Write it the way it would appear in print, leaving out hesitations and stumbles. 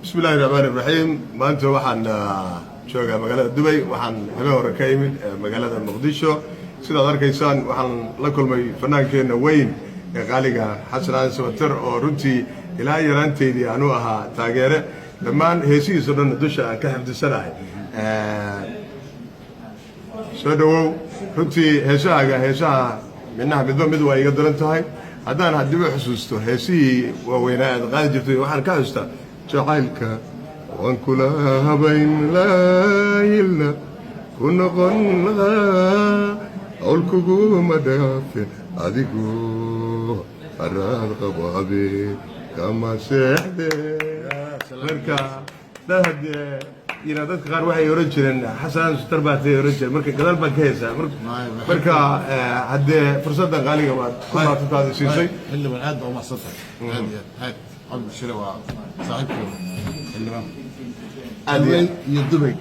Bismi illahi raxmaan iraxiim. Maanta waxaan joogaa magaalada Dubay. Waxaan habeen hore ka imid magaalada Muqdisho. Sidaad arkaysaan, waxaan la kulmay fanaankeenna weyn ee qaaliga, Xasan Aadan Samater, oo runtii ilaa yaraanteydii aanu ahaa taageere. Dhammaan heesihiisa dhan dusha aan ka xifdisanahay. Soo dhowow. Runtii heesahaaga, heesaha midnaha midba mid waa iga daran tahay. Haddaan haddiba xusuusto heesihii waaweynaa aad qaadi jirtay, waxaan ka xusuustaa "Jacaylka waan kula habayn laayilna ku noqon lahaa, hawl kuguma dhaafin, adigu haraad qabaabe kama seexde." Marka dad haddee dadka qaar waxay oran jireen "Xasan Samatar baatay" oran jireen. Marka gadaal baan ka heesaa. Marka haddee fursaddan qaaliga waad ku maatantaada siisay. Xildhibaan, aad baa umahadsan tahay, aad iyo aad. Aad Cabdi Shire waa saaxiibkooda xildhibaan. Aad iyo Dubay iyo Dubay.